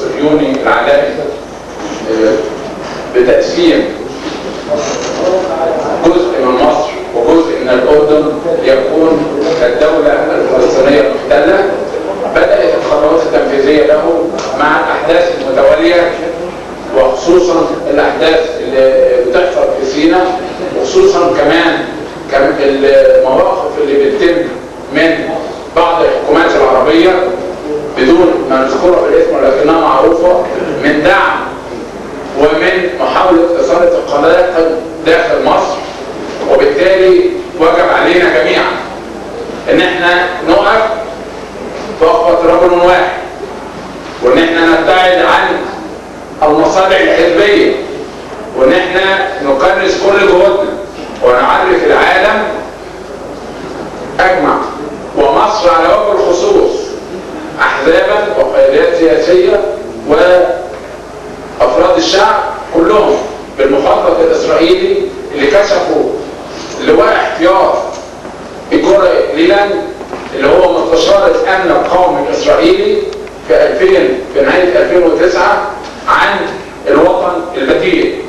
الصهيوني العالمي بتقسيم جزء من مصر وجزء من الأردن ليكون الدولة الفلسطينية المحتلة. بدأت الخطوات التنفيذية له مع الأحداث المتوالية، وخصوصا الأحداث اللي بتحصل في سيناء، وخصوصا كمان المواقف اللي بتتم من بعض الحكومات العربية بدون ما نذكرها بالاسم ولكنها معروفة، من دعم ومن محاولة إثارة القلاقل داخل مصر. وبالتالي وجب علينا جميعا ان احنا نقف وقفة رجل واحد، وان احنا نبتعد عن المصالح الحزبية، وان احنا نكرس كل جهودنا ونعرف العالم اجمع ومصر على وجه الخصوص احزابا وقيادات سياسية وافراد الشعب كلهم بالمخطط الاسرائيلي اللي كشفوا لواء احتياط إيجور ليلاند اللي هو مستشار الامن القومي الاسرائيلي في نهاية 2009 عن الوطن البديل.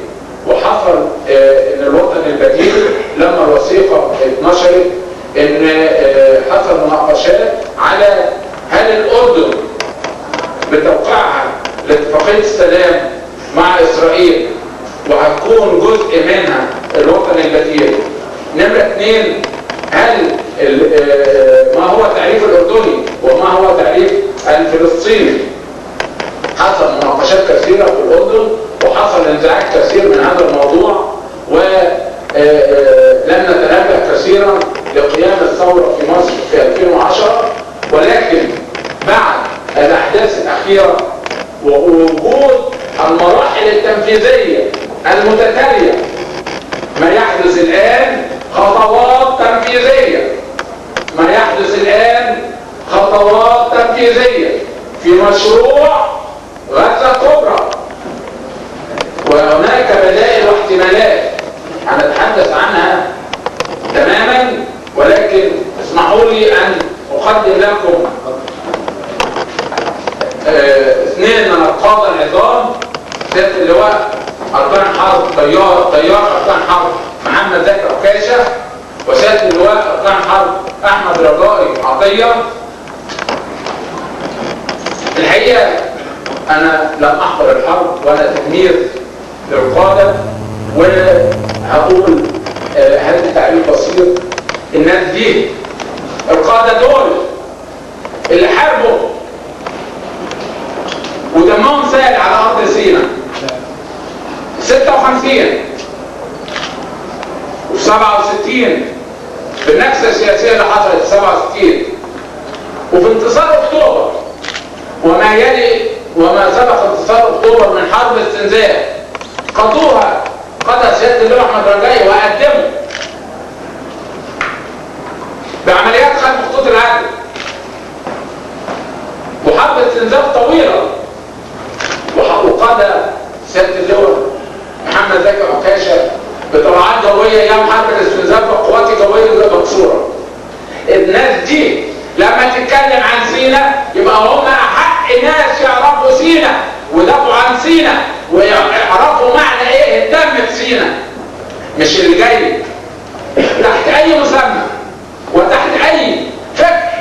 وحصل ان الوطن البديل لما الوثيقة اتنشرت ان حصل مناقشات على هل الاردن بتوقعها لاتفاقيه السلام مع اسرائيل وهتكون جزء منها الوطن البديل. نمره 2، هل ما هو تعريف الاردني وما هو تعريف الفلسطيني؟ حصل مناقشات كثيرة في الاردن وحصل انزعاج كثير من هذا الموضوع، ولم نتنبه كثيرا لقيام الثورة في مصر في 2010. ولكن بعد الاحداث الاخيرة ووجود المراحل التنفيذية المتتالية، ما يحدث الان خطوات تنفيذية، ما يحدث الان خطوات تنفيذية في مشروع غزة الكبرى، وهناك بدائل واحتمالات هنتحدث عنها تماما. ولكن اسمحوا لي ان اقدم لكم 2 من القادة العظام، سيادة اللواء أركان حرب طيار أركان حرب محمد زكي عكاشة، وسيادة اللواء أركان حرب أحمد رجائي عطية. الحقيقة أنا لم أحضر الحرب وأنا تلميذ للقادة، وهقول هذا التعبير بسيط. الناس دي القادة دول اللي حاربوا ودمهم سال على أرض سيناء 56 و 67 بالنكسة السياسية اللي حصلت 67، وفي انتصار أكتوبر وما يلي وما سبق انتصار أكتوبر من حرب استنزاف قضوها قضى سيادة اللواء أحمد رجائي وقدموا بعمليات خلف خطوط العدل وحرب استنزاف طويلة، وقاد سيادة اللواء محمد زكي عكاشة بطلعات جوية ايام حرب الاستنزاف وقوات جوية مكسورة. الناس دي لما تتكلم عن سينا يبقى هم احق ناس يعرفوا سينا ودافعوا عن سينا ويعرفوا معنى ايه الدم في سينا، مش اللي جاي تحت اي مسمى وتحت اي فكر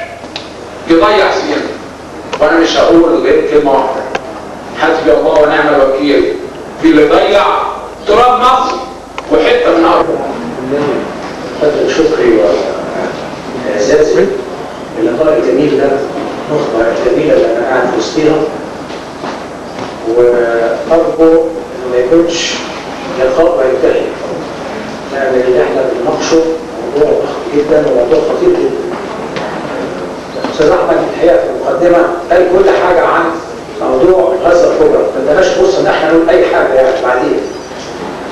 يضيع سينا. وانا مش هقول غير كلمة واحدة، حسبي الله ونعم الوكيل في اللي ضيع تراب مصر وحتة من ارضه. قدر شكري واعزازي اللقاء الجميل ده، النخبة الجميلة اللي انا قاعد في وسطيها، وارجو انه ما يكونش لقاء وينتهي، لان اللي احنا بنناقشه موضوع ضخم جدا وموضوع خطير جدا. استاذ احمد الحقيقة في المقدمة قال كل حاجة عن موضوع غزة الكبرى، ما اداناش فرصة ان احنا نقول اي حاجة يعني بعدين.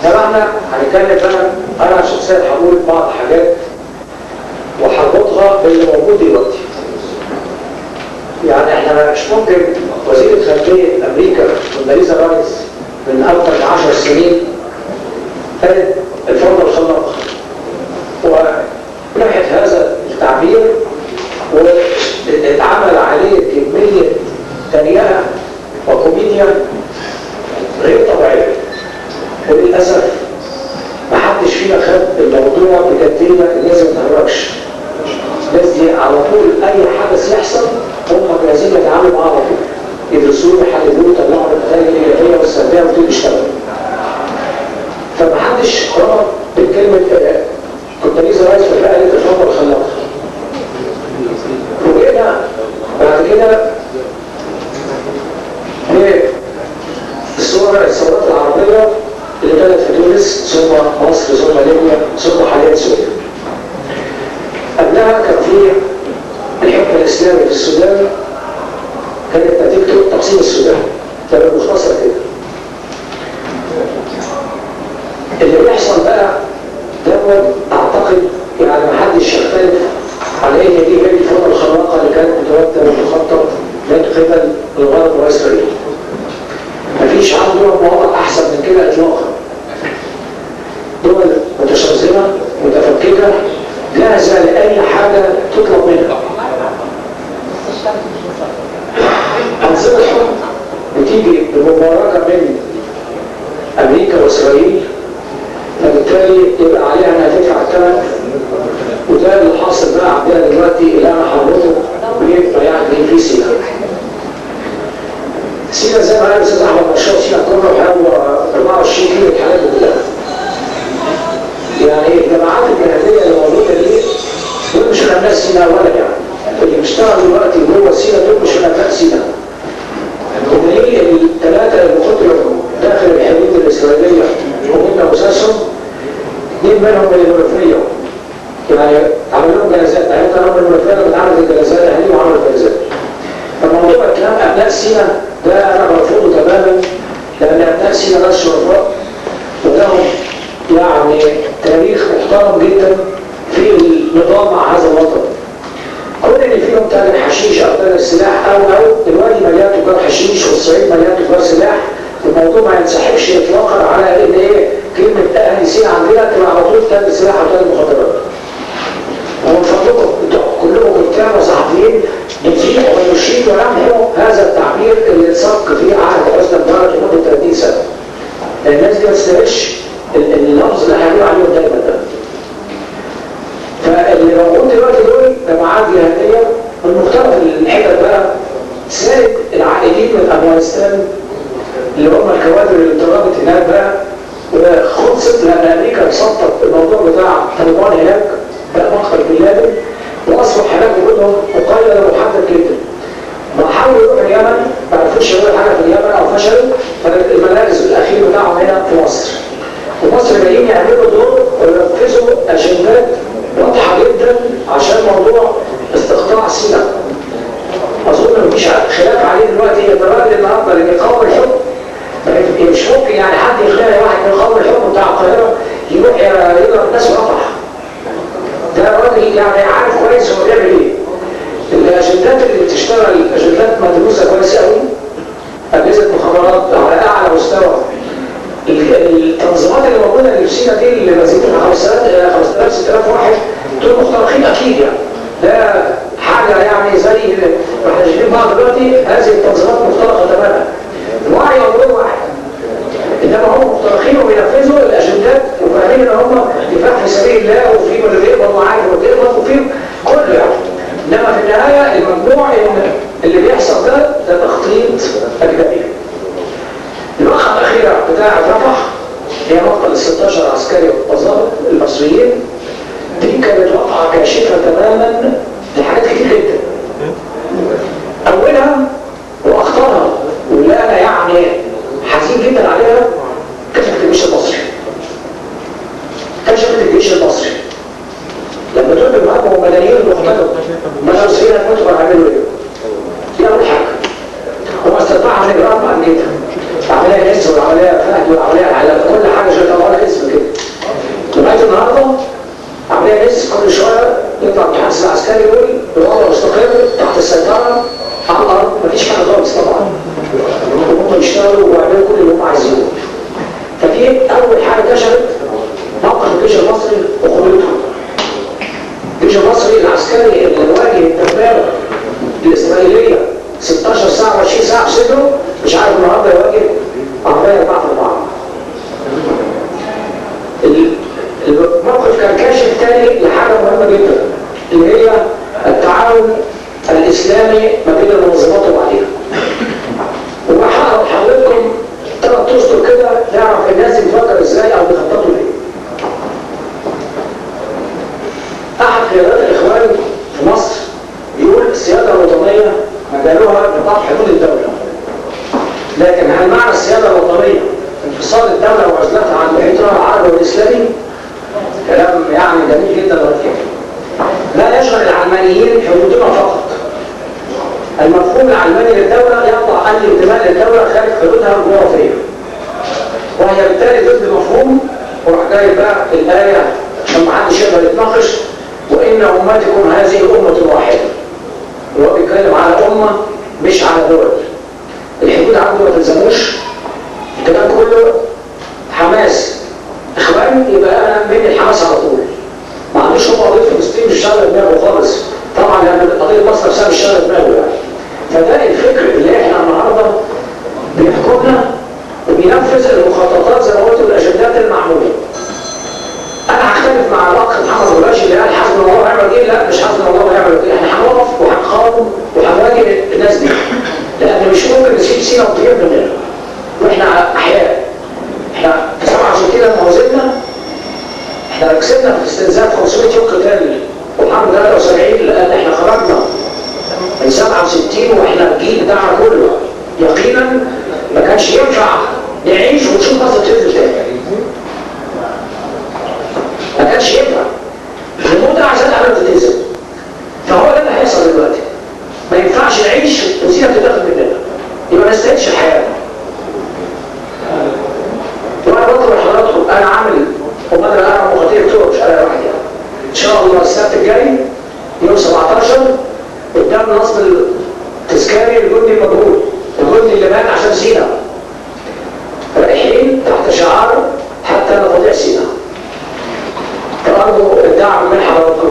انما احنا هنتكلم، انا شخصيا هقول بعض حاجات وهربطها باللي موجود دلوقتي. يعني احنا مش ممكن وزيرة خارجية امريكا كونداليزا رايس من اكثر من 10 سنين قالت الفوضى الخلاقه، ونحت هذا التعبير واتعمل عليه كمية تريقه وكراهية. وكوميديا غير طبيعية. وللاسف محدش فينا خد الموضوع بجدية، الناس ما تهرجش. الناس دي على طول اي حدث يحصل هم جاهزين يتعاملوا معاه على طول، يدرسوه يحللوه يطلعوا النتائج الايجابية والسلبيه ويبتدوا يشتغلوا. فمحدش ربط بكلمه كونداليزا رايس في قالت الفوضى الخلاقه. وجينا بعد كده الصور الثورات العربية اللي بدات في تونس ثم مصر ثم ليبيا ثم حاليا سوريا. قبلها كان في الحكم الاسلامي في السودان، كانت نتيجته تقسيم السودان، ده بالمختصر كده. اللي بيحصل بقى دوت اعتقد يعني محدش يختلف على ان دي هي الفوضى الخلاقه اللي كانت مترتبة ومخطط من قبل الغرب واسرائيل. مفيش عندهم وضع احسن من كده اطلاقا. دول متشرذمه متفككه جاهزة لاي حاجة تطلب منها. انظمة الحكم بتيجي بمباركه من امريكا واسرائيل، فبالتالي يبقى عليها انها تدفع الثمن، وده اللي حاصل بقى عندنا دلوقتي اللي انا هربطه بيعني في سينا. سينا زي ما قال الاستاذ احمد مشروع سينا كله حوالي 24 كيلو الحاجات دي كلها. يعني الجماعات الجهادية اللي موجودة دي دول مش من ابناء سينا ولا يعني اللي بيشتغلوا دلوقتي جوه سينا دول مش من ابناء سينا. بدليل الثلاثة اللي قتلوا داخل الحدود الاسرائيلية وهم اساسهم اثنين منهم من المنوفية، يعني عملوا لهم جنازات، يعني كانوا من المنوفية لما اتعملت الجنازات اهاليهم عملوا جنازات. فموضوع كلام ابناء سينا ده انا برفضه تماما، لان ابناء سينا ناس شرفاء ولهم يعني تاريخ محترم جدا في النضال مع هذا الوطن. كل اللي فيهم تاجر حشيش او تاجر سلاح او دلوقتي مليان تجار حشيش والصعيد مليان تجار سلاح، الموضوع ما ينسحبش اطلاقا على ان ايه كلمة اهل سينا عندنا تبقى على طول تاجر سلاح او تاجر مخدرات. ومن فضلكم انتوا كلكم كتاب وصحفيين نزيح ونشيد ونمحو هذا التعبير اللي اتسق في عهد حسني مبارك لمدة 30 سنة. الناس دي ما تستاهلش اللفظ اللي احنا بنقول عليهم دايما ده. فاللي موجود دلوقتي دول جماعات جهادية من مختلف الحتت بقى، سائد العائدين من افغانستان اللي هم الكوادر اللي اتدربت هناك بقى وخلصت، لان امريكا سطت الموضوع بتاع طالبان هناك بقى مقتل بن لادن، واصبح هناك وجودهم مقيد ومحدد جدا. ما حاولوا يروحوا اليمن ما عرفوش يعملوا حاجة في اليمن او فشلوا، فالملاذ الاخير بتاعهم هنا في مصر. ومصر جايين يعملوا دور وينفذوا اجندات واضحة جدا عشان موضوع استقطاع سيناء. اظن مفيش خلاف عليه دلوقتي. الراجل النهارده اللي بيقاوم الحكم مش ممكن يعني حد يخلي واحد بيقاوم الحكم بتاع القاهرة يروح يضرب الناس ورفح. ده راجل يعني عارف كويس هو بيعمل ايه. الاجندات اللي بتشتغل اجندات مدروسة كويس قوي، اجهزة مخابرات على اعلى مستوى. التنظيمات اللي موجودة اللي في سينا دي اللي بزيد من 5000 6000 واحد دول مخترقين اكيد يعني. ده حاجة يعني زي ما احنا شايفين بعض دلوقتي، هذه التنظيمات مخترقه تماما. الوعي موضوع واحد، انما هم مخترقين وبينفذوا الاجندات وفاهمين ان هم دفاع في سبيل الله وفي اللي بيقبض وعارف وبيقبض وفي كله يعني. انما في النهاية المجموع ان اللي بيحصل ده تخطيط اجنبي. الواقعة الأخيرة بتاعة رفح هي مقتل 16 عسكري وضابط المصريين، دي كانت واقعة كاشفة تماما لحاجات كتير جدا. أولها وأخطرها واللي أنا يعني حزين جدا عليها، كشفت الجيش المصري. كشفت الجيش المصري. لما دول بيهاجموا ملايين المختلف ما المصريين هيموتوا هيعملوا إيه؟ دي أول حاجة. هو استطاع من إجرام مأمنتها. العملية نسر والعملية فهد والعملية على كل حاجة شغالة لها اسم كده. لغاية النهارده عملية نسر كل شوية يطلع المتحدث العسكري يقول الوضع مستقر تحت السيطرة على الأرض، مفيش حاجة خالص طبعا. وهم يشتغلوا ويعملوا كل اللي هم عايزينه. فدي أول حاجة كشفت موقف الجيش المصري وقدرته. الجيش المصري العسكري اللي واجه الدبابة الإسرائيلية 16 ساعة و20 ساعة في صدره مش عارف النهارده يواجه عربية 4 في 4. الموقف كان كاشف تاني لحاجة مهمة جدا، اللي هي التعاون الاسلامي ما بين المنظمات وبعضها. وهقرا لحضرتكم 3 اسطر كده نعرف الناس بتفكر ازاي او بيخططوا ليه. احد قيادات الاخوان في مصر بيقول السيادة الوطنية مجالها نطاق حدود الدولة. لكن هل معنى السيادة الوطنية انفصال الدولة وعزلتها عن محيطها العربي والاسلامي؟ كلام يعني جميل جدا لغاية. لا يشغل العلمانيين حدودنا فقط. المفهوم العلماني للدولة يضع اي انتماء للدولة خارج حدودها الجغرافية، وهي بالتالي ضد مفهوم. وراح جايب بقى الايه عشان ما حدش يقدر يتناقش، وان امتكم هذه امه واحدة. وهو بيتكلم على امه مش على دول. الحدود عنده ما تلزموش. الكلام كله حماس اخوان، يبقى انا من الحماس على طول. ما عندوش هو قضية فلسطين مش شاغله دماغه خالص، طبعا لان قضية مصر نفسها مش شاغله دماغه يعني. فده الفكر اللي احنا النهارده بيحكمنا وبينفذ المخططات زي ما قلت والاجندات المعموله. انا هختلف مع الاخ محمد غباشي اللي قال حسبنا الله ونعم الوكيل. لا، مش حسبنا الله ونعم الوكيل، احنا هنقف وهنقاوم وهنواجه الناس دي، لان مش ممكن نسيب سينا وتجيب مننا واحنا احياء. احنا في 67 لما هزمنا احنا كسبنا في استنزاف 500 يوم قتال وحرب 73، لان احنا خرجنا من 67 واحنا الجيل بتاعنا كله يقينا ما كانش ينفع نعيش ونشوف مصر تنزل تاني. ما كانش ينفع نموت عشان قبل ما تنزل. فهو ده اللي هيحصل دلوقتي. ما ينفعش نعيش وسينا بتتاخد مننا، يبقى ما نستاهلش الحياة. وانا بطلب من حضراتكم، انا عامل وبدل انا مخاطير طرق مش انا لوحدي يعني. ان شاء الله السبت الجاي يوم 17 قدام نصب التذكاري الجندي المجهول، الجندي اللي مات عشان سينا. رايحين تحت شعار حتى لا تضيع سينا. فارجو الدعم من حضراتكم.